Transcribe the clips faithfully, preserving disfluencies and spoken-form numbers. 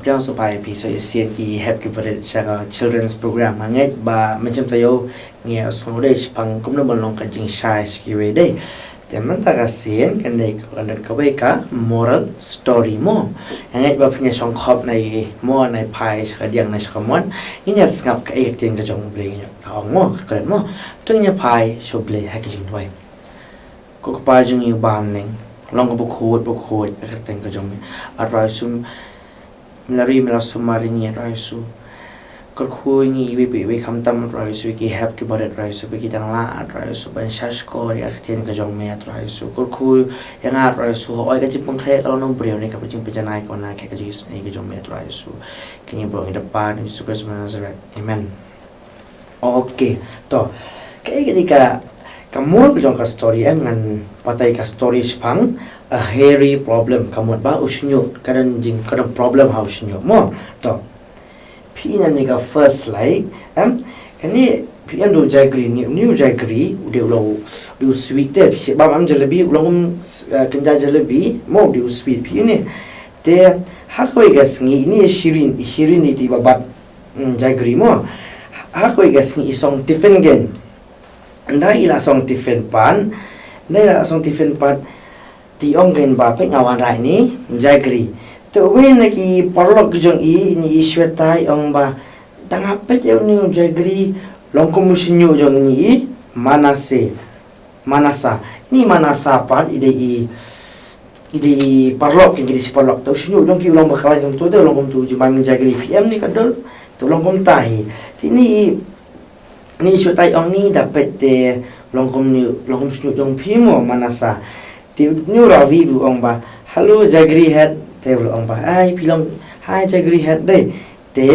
Pdiang sngewbha ïa phi sa shisien ki hep ki barit sha ka children's program. Nga ngeit ba mynsiem taïew ngi ïa sngewdei shaphang kumno ban long ka jingshai sha kiwei de. Te mynta ka sien kan dei ka, kan dei kawei ka moral story mo. Nga ngeit ba phin ïa shongkhop na i mo na i phai sha ka diang na sha ka mon. Ngin ïa sngap kaei ka ktien ka jong U Blei, ka ong mo, ka kren mo. To ngin ïa phai sha U Blei ha ka jingduwai. Ko Kpa jong ngi uba ha bneng, long ko bakhuid bakhuid ha ka kyrteng ka jong me. Ïaroh ïa u, me la ri me la sumar ïa ngi, ïaroh ïa u. Kyrkhu ïa ngi iwei pa iwei, khamtam ïaroh ïa u, ki hep ki barit ïaroh ïa u, ba ki dang lah ïaroh ïa u ban shahshkor ïa ka ktien ka jong me, ïaroh ïa u. Kyrkhu ïa nga ïaroh ïa u, hooid ka jingpynkhreh ka long na u briew ne ka jingpynjanai ka long na ka jingisynei ka jong me, ïaroh ïa u. Kine baroh ngi da pan ha u Jisu Khrist u Nasaret. Amen. Okay, to. Kaei kane ka, ka mut ka jong ka story, em, ngan batai ka story shaphang a hairy problem, ka mut ba u shñiuh, ka don jing, ka don problem ha u shñiuh mo. To. Phi ïa ne ka first slide, em, kane phi ïa ne u jaggery, ne, ne u jaggery u dei u long, u dei u sweet te, phi sngewbha, em, jalebi u long kum, eh, kynja jalebi mo, u dei u sweet, phi ïa ne. Te ha kawei ka sngi, ne shirin, shirin ne te ba bat, mm, jaggery mo. Ha kawei ka sngi i song tiffin kein. Ynda i la song tiffin pat, ynda i la song tiffin pat, te i ong kein ba peit nga wanrah ïa ne jaggery. Te uwei na ki paralok ki jong i, ne i Shweta, i ong ba, tang ha peit ïa une u jaggery, long kum u shñiuh jong ne i Manase. Manasa. Ne i Manasa pat i dei i, i dei i paralok, ki dei shi paralok. Te u shñiuh jong ki u long ba khlaiñ kumto, te u long kumto, jingmut jaggery, phi ïa ne ka dur, te u long kumta hi. Te ne i, ne i Shweta i ong ne da peit te long kum ne, long kum shñiuh jong phi mo Manasa. Te ne u Ravi u ong ba, hello jaggery head, te u ong ba, hi phi long, hi jaggery head de. Te,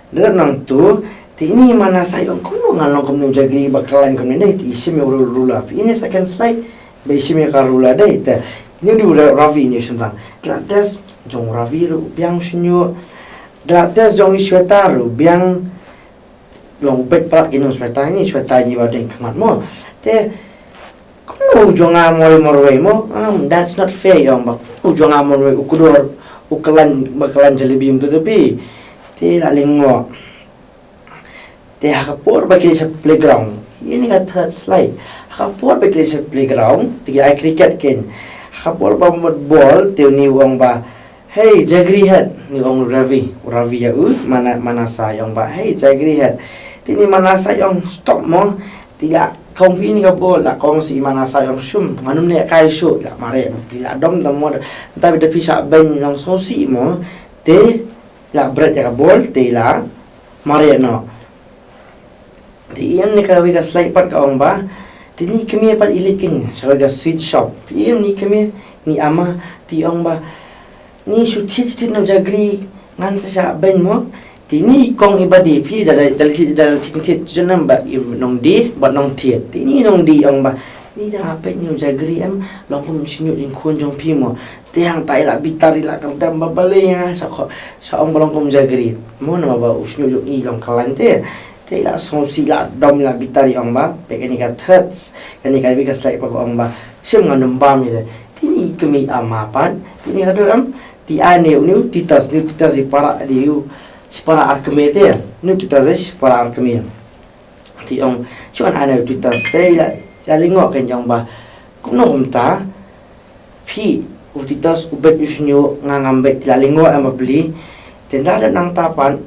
da dep nangto, te ne i Manasa i ong kumno ngan long kum ne u jaggery ba khlaiñ kumne de, te i shim ïa u ru-, ruler. Phi ïa ne second slide, ba i shim ïa ka ruler de, te, ne u Ra-, Ravi ne u shynrang. Te la test jong u Ravi ruh u biang u shñiuh. Te la test jong i Shweta ruh u biang, long u beit palat ki nong Shweta ne, Shweta ne ba deng khmat mo. Te, kumno u jong nga marwei marwei mo, um, that's not fair, i ong ba, kumno u jong nga marwei, u kdor, u khlaiñ, ba khlaiñ jalebi kumto te phi. Te la lyngngoh. Te ha ka por ba ki leit sha playground. Ïa ne ka third slide. Ha ka por ba ki leit sha playground, te ki ai cricket kein. Ha ka por ba mut bol, te une u ong ba, hey, jaggery head, ne u ong u Ravi, u Ravi ïa u, Mana-, Manasa i ong ba, hey, jaggery head. Te ne i Manasa i ong stop mo, te la kong phi ne ka bol, la kong sha i Manasa i ong shum, ngan ym lehkai shuh, la mareh, te la dom dom mo, te bad da phi shah beiñ nongsngewsih mo, te la bret ïa ka bol, te la mareh noh. Te ïa ne kawei ka slide pat ka ong ba, te ne i kmie pat i leit kein sha kawei ka sweet shop. Ïa ne i kmie, ne i ama, te i ong ba, ne shu thied thied noh jaggery, ngan sa shah beiñ mo. Te ne i kong i ba die phi da la, da la thied, da la thied thied junom ba i nongdie bad nongthied. Te ne i nongdie i ong ba, ne da peit ne u jaggery em, long kum shñiuh jingkhun jong phi mo. Te hangta i la bitar, i la kyrdem ba balei nga sa kho-, sa ong ba long kum jaggery mo, namar ba u shñiuh jong i long khlaiñ te. Te i la sngewsih, i la dom, i la bitar, i ong ba, peit kane ka third, kane kawei ka slide pat ka ong ba, shim ngan ym bam ïa te. Te ne i kmie i ama pat, te ne ka dur em, te i ai ne u, ne u Titus, ne u Titus i para, ne u, shipara ar kmie te, ne u Titus i shipara ar kmie. Te i ong, shu ngan ai ne u Titus, te i la, i la lyngngoh kein, i ong ba, kumno kumta, phi, u Titus u beit u shñiuh, nga ngam beit, te i la lyngngoh em bapli. Te ynda dep nangta pat,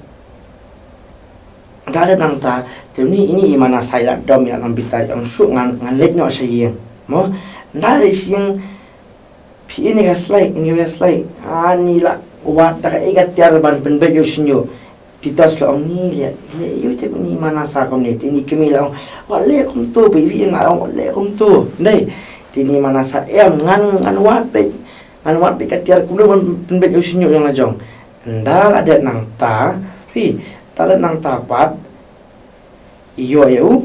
ynda dep nangta, te une, ine i Manasa i la dom, i la nang bitar, i ong shuh ngan, ngan leit noh sha ïing. Mo, ynda leit sha ïing, phi ïa ne ka slide, ïa ne ka slide. Ani la wad da kaei ka tiar ban pynbeit ïa u shñiuh. Titus la ong ne leh, leh ïa u te une i Manasa kumne, te ine i kmie la ong, wat leh kumto, phi ïa nga ong, wat leh kumto. Ndei, te ine i Manasa em, ngan, ngan wad beit, ngan wad beit ka tiar kumno ban pynbeit ïa u shñiuh jong la jong. Ynda la dep nangta, phi, ynda la dep nangta pat, i ïoh ïa u,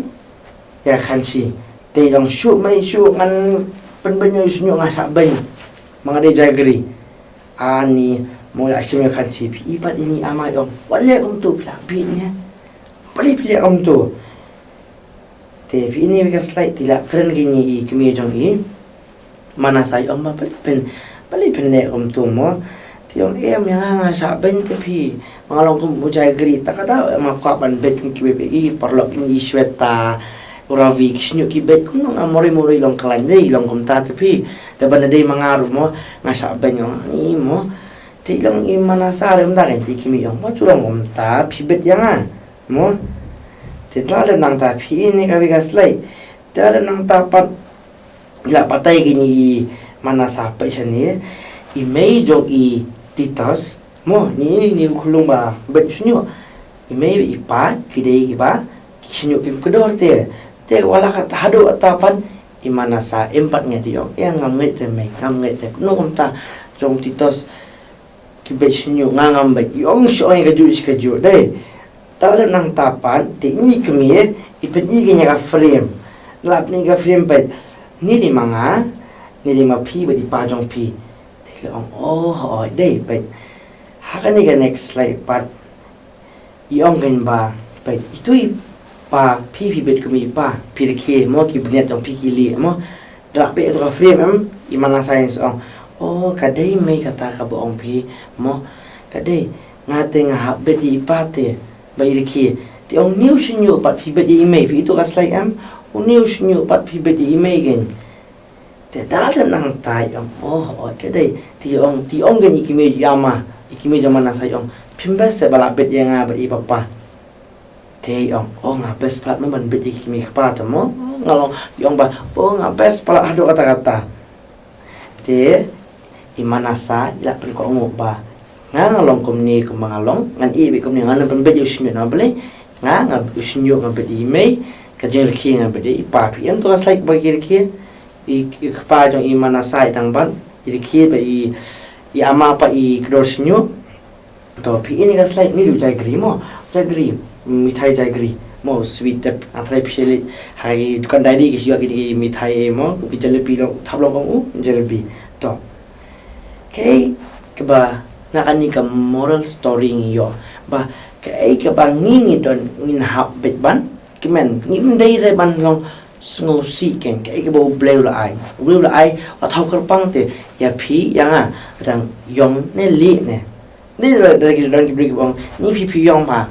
ïa ka khansi. Te i ong shuh mei shuh ngan pynbeit ïa u shñiuh nga shah beiñ. Ma nga dei jaggery. Ani mo la shim ïa ka khansi phi i pat ine i ama i ong. Wat leh kumto phi la bieit ne. Balei phi leh kumto. Te phi ine i ka slide te i la kren kine i kmie jong i. Manasa i ong ba balei phin, balei phin leh kumto mo. Te ong em, ïa nga nga shah beiñ te phi. Ma nga long kum u Jagri, ta ka daw em, nga kwah ban beit kum kiwei pat ki paralok, ki Shweta, u Ravi, ki shñiuh ki beit kumno, nga mori mori long khlaiñ dei, long kumta te phi. Te ban da dei ma nga ruh mo, nga shah beiñ, ong i mo. Te long i Manasa ruh mynta kan, te ki mih ong mo, to long kumta phi beit ïa nga mo. Te la dep nangta phi, ine kawei ka slide. Te la dep nangta pat, i la batai kine i Manasa pat shane, i mei jong i Titus mo, ine, ine u khyllung ba beit shñiuh. I mei bad i pa ki dei kiba ki shñiuh kim kdor te. Te wat la katta haduh katta pat i Manasa im pat, ngi te ong, ïa ngam ngeit te mei, ngam ngeit te. Kumno kumta jong Titus ki beit shñiuh, nga ngam beit. I ong shu ong ïa kajuh shi kajuh dei. Ta leh nangta pat, te ine i kmie i pyni kane ka frame. La pyni ka frame pat, ine dei ma nga, ine dei ma phi bad i pa jong phi. Te la ong, oh, oh, dei pat. Ha kane ka next slide pat, i ong kein ba, peit, itu i pa phi, phi beit kum i pa, phi rkhie mo, ki bniat jong phi ki lieh mo. Te la peit ïa tu ka frame em, i Manasa in sa ong, oh, ka dei mei kata kaba ong phi mo. Ka dei, nga te nga hap beit ïa i pa te ba i rkhie. Te ong, une u shñiuh pat phi beit ïa i mei, phi itu ka slide em, une u shñiuh pat phi beit ïa i mei kein. Te da la dep nangta i ong, oh, oh, ka dei. Te i ong, te i ong kein i kmie, i ama, i kmie jong Manasa i ong, phim best ba la beit ïa nga bad i papa? Te i ong, oh, nga best palat mo ban beit ïa i kmie kpa te mo. Nga long, i ong ba, oh, nga best palat haduh katta katta. Te i Manasa i la pynkohnguh ba, nga nga long kumne kumba nga long, ngan ïeh beit kumne, ngan ym pynbeit ïa u shñiuh, namar balei? Nga, nga u shñiuh nga beit ïa i mei, ka jingrkhie nga beit ïa i pa. Phi ïohi tu ka slide ba ki rkhie, i, i kpa jong i Manasa i dang ban, i rkhie bad i, i ama pat i kdor shñiuh. To phi ïohi ka slide, ine u jaggery mo, jaggery, mithai jaggery mo, sweet te, nga tharai phi leit ha ki dukan diary ki ïoh kine ki mithai mo, ki jalebi long, thap long kum u jalebi. To. Kaei kaba na kane ka moral story ngi ïoh ba kaei kaba ngi ngi don ngin hap beit ban kmen, ngim dei re ban long sngewsih kein. Kaei kaba U Blei u la ai, U Blei u la ai, wat thaw kyrpang te ïa phi ïa nga, dang ïong ne lieh ne. Dei da, da ki don ki briew kiba ong, ni phi phi ïong ba,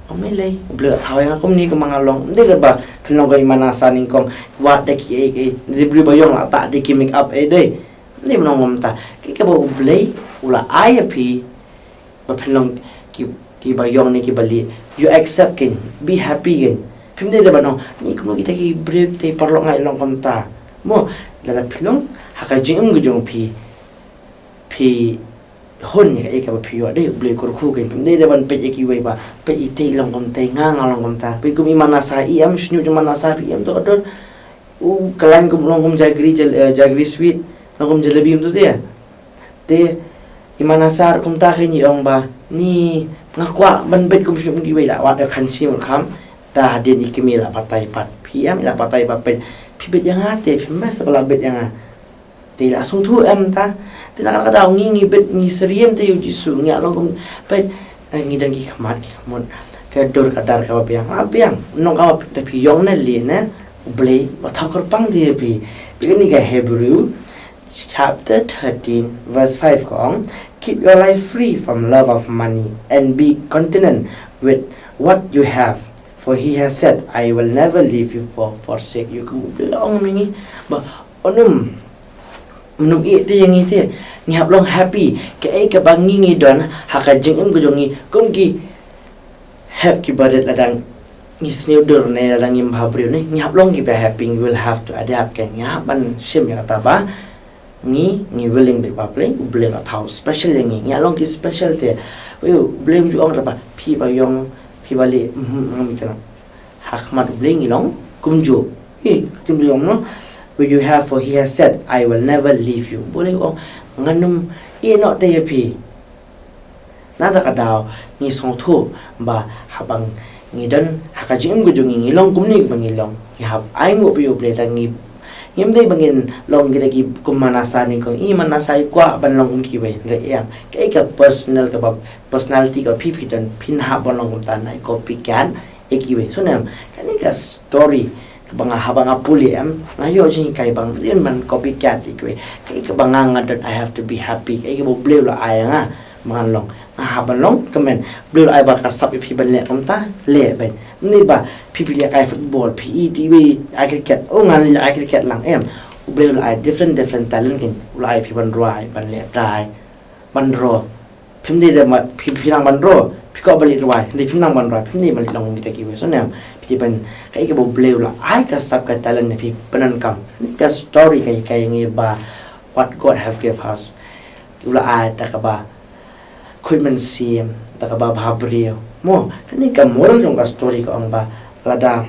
ym lei, U Blei u thaw ïa nga kumne kumba nga long. Dei da ba phin long kum i Manasa nyngkong, wad da kiei kiei, dei briew ba ïong la tah da ki make up, eh, dei. Dei, ym long kumta. Kaei kaba U Blei u la ai ïa phi ba phin long ki, kiba ïong ne kiba lieh, you accept kein, be happy kein. Phim dei da ban ong, ni kumno kita ki briew, kita ki paralok, nga ïa long kumta. Mo, lada phi long ha ka jingim ka jong phi, phi hun ïa kaei kaba phi ïoh, dei U Blei u kyrkhu kein. Phim dei da ban peit ïa kiwei ba, peit ite i long kumta, nga nga long kumta. Peit kum i Manasa, i em shñiuh jong Manasa, phi em to ka don. U khlaiñ kum, long kum jaggery, jal-, eh, jaggery sweet, long kum jalebi, em to te. Te i Manasa kumta kein, i ong ba, ni nga kwah ban beit kum shñiuh kiwei, la wad da khan shim kham. Da hadien i kmie la batai pat. Phi em, la batai pat, peit, phi beit ïa nga te, phim best ba la beit ïa nga. Te la sngewthuh em ta. Te na kata ka daw ngi ngi beit, ngi syriem te ïa U Jisu, ngi ïa long kum, peit, eh, ngi don ki khmat ki khmut, ka dur ka dar kaba biang, ah, biang. Nong kaba da phi ïong ne lieh ne, U Blei u thaw kyrpang te ïa phi. Peit kane ka Hebrew chapter thirteen verse five ka ong, keep your life free from love of money and be content with what you have. For he has said, I will never leave you for forsake you. Ka mut U Blei u la ong mynne ba un ym, un ym ïeh te ïa ngi te. Ngi hap long happy. Kaei kaba ngi ngi don ha ka jingim ka jong ngi kum ki hep kiba rit, lada ngi sniew dur ne lada ngim bhabriew ne, ngi hap long kiba happy, ngi will have to adapt, ka ngi hap ban shim ïa kata ba ngi, ngi willing beit ba phi, U Blei u la thaw special ïa ngi, ngi long ki special te. Wei, U Blei um ju ong re ba phi ba ïong, phi ba lieh, mhm, ngam ïa kane. Ha khmat U Blei ngi long kumjuh. Ï, ka tim ïong no. What you have, for he has said, I will never leave you. U Blei u ong, ngan ym ïeh noh te ïa phi. Na kata ka daw ngi sngewthuh ba haba ngi don ha ka jingim ka jong ngi, ngi long kumne ba ngi long, ngi hap ainguh ïa U Blei, te ngi, ngim dei ba ngin long kita ki kum Manasa nyngkong. I Manasa i kwah ban long kum kiwei, hynrei em, kaei ka personal, kaba personality kaba phi phi don, phin hap ban long kumta, nai copycat ïa kiwei. So ne em, kane ka story Ba nga haba nga pule em, nga ïoh jinghikai ba ngam dei ban copycat ïa kiwei. Kaei kaba nga nga don, I have to be happy. Kaei kaba U Blei u la ai ïa nga ba ngan long, nga hap ban long kmen. U Blei u la ai ba ka sap ïa phi ban leh kumta, leh beit. Ym dei ba phi phi leh kai football, phi ïeit ïa iwei ai cricket, oh ngan leh ai cricket lang, em. U Blei u la ai different different talent, keiñ u la ai phi ban rwai, ban leh kai, ban draw. Phim dei da ma phi phi nang ban draw, phi kwah ban leit rwai, hynrei phim nang ban rwai, phim dei ban leit long kita kiwei, so ne em. Phi dei ban, kaei kaba U Blei u la ai ka sap, ka talent ïa phi, pyndonkam. Kane ka story ka hikai ïa ngi ba what God have give us, u la ai da kaba khuid mynsiem, da kaba bhabriew. Mo, kane ka moral jong ka story ka ong ba lada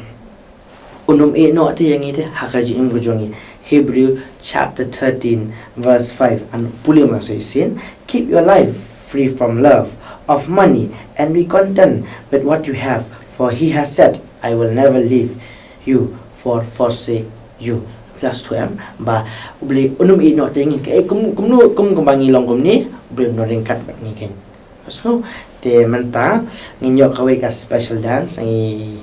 un ym ïehnoh te ïa ngi te ha ka jingim ka jong ngi. Hebrew chapter thirteen verse five, ngan pule ma shisien. "Keep your life free from love of money and be content with what you have, for he has said, 'I will never leave you or forsake you.'" Plus two em, ba U Blei un ym ïehnoh te ïa ngi, kaei kum, kumno, kum, kumba ngi long kumne, U Blei un ym ryngkat bad ngi, keiñ. So, te mynta ngin ïoh kawei ka special dance, ngi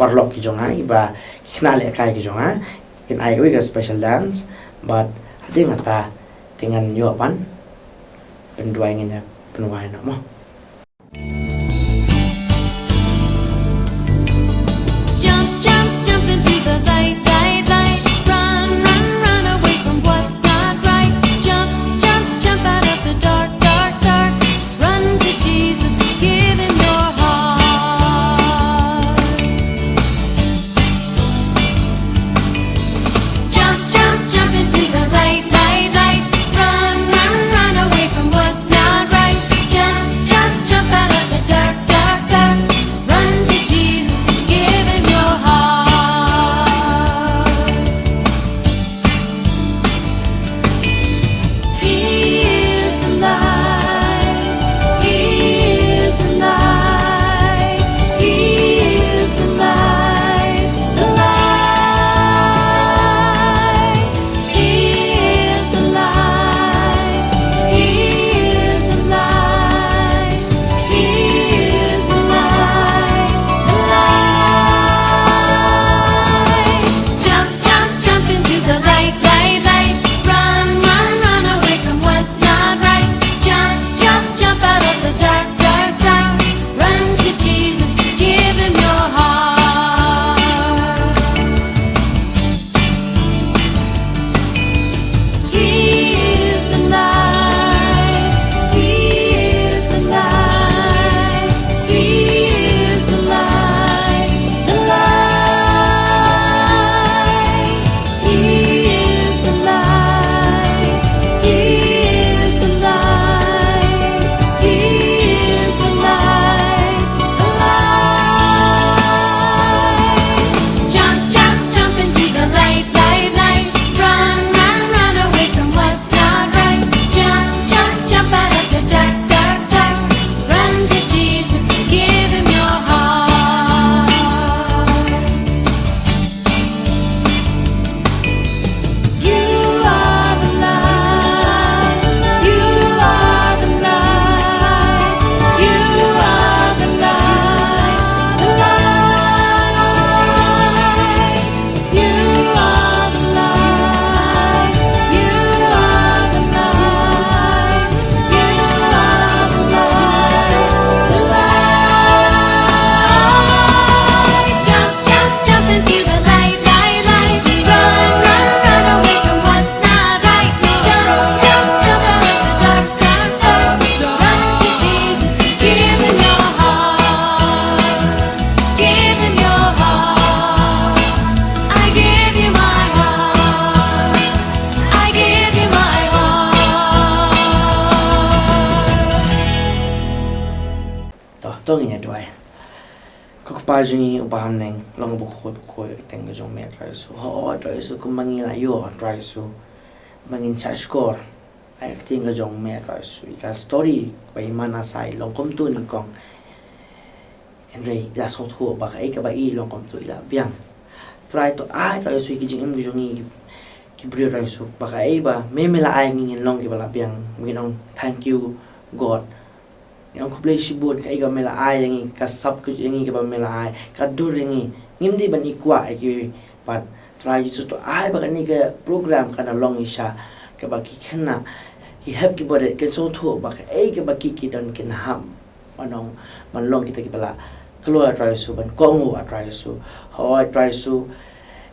paralok ki jong nga, ba ki khynnah lehkai ki jong nga, kin ai kawei ka special dance, bad hadien kata te ngan ïoh ban pynduwai, ngin ïa pynduwai noh mo. Jump, jump, jump into the light, light, light. Run, run, run away from what's not right. Jump, jump, jump out of the dark, dark, dark. Run to Jesus, give him your heart. Jump, jump, jump into the light, light, light. Run, run, run away from what's not right. Jump, jump, jump out of the dark, dark, dark. Run to Jesus, give him your heart. He is the light, he is the light, he is the light, the light. He is the light, he is the light, he is the light, the light. Jump, jump, jump into the light, light, light. Run, run, run away from what's not right. Jump, jump, jump out of the dark, dark, dark. Run to Jesus, give him your heart. He is the light, he is the light, he is the light, the light. He is the light, he is the light, he is the light, the light. Jump, jump, jump into the light, light, light. Run, run, run away from what's not right. Jump, jump, jump out of the dark, dark, dark. Run to Jesus, give him your heart. You are the light, you are the light, you are the light, the light. You are the light, you are the light, you are the light, the light. Jump, jump, jump into the light, light, light. Run, run, run away from what's not right. Jump, jump, jump out of the dark, dark, dark. Run to Jesus, give him your heart. Give him your heart. I give you my heart. I give you my heart. To, to ngin ïa duwai. Ko Kpa jong ngi uba ha bneng, long bakhuid bakhuid ïa ka kyrteng ka jong me Trai Jisu. Hooid Trai Jisu, kumba ngi la ïoh Trai Jisu, ba ngin shah shkor ïa ka kyrteng ka jong me Trai Jisu, ïa ka story ba i Manasah i long kumto nyngkong. Hynrei i la sngewthuh ba kaei kaba i long kumto i la biang. Trai to ai Trai Jisu ïa ki jingim ki jong ngi ki briew Trai Jisu, ba kaei ba me me la ai ngi ngin long kiba la biang, ngin ong thank you God. Ngi ong khublei shibun kaei kaba me la ai ïa ngi, ka sap ka ïa ngi kaba me la ai, ka dur ïa ngi. Ngim dei ban i kwah ïa ki Pat Trai Jisu, to ai ba kane ka program kan long shisha kaba ki khynnah, ki hep ki barit kin sngewthuh ba kaei kaba ki ki don kin hap ban ong, ban long kita kiba la kloi, Trai Jisu, ban kohnguh, Trai Jisu. Hooid Trai Jisu,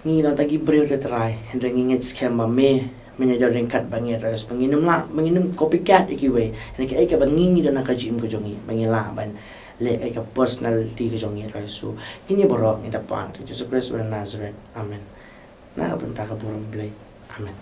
ngi long tang ki briew te Trai, hynrei ngi ngeit skhem ba me, men ïa don ryngkat bad ngi, Trai Jisu, ba ngin ym lah, ba ngin ym copycat ïa kiwei. Hynrei kaei kaba ngi ngi don ha ka jingim ka jong ngi, ba ngi lah ban leh ïa ka personality ka jong ngi, Trai Jisu. Kine baroh ngi da pan ha u Jisu Khrist uba na Nazareth. Amen. Na ka bynta ka burom Blei. Amen.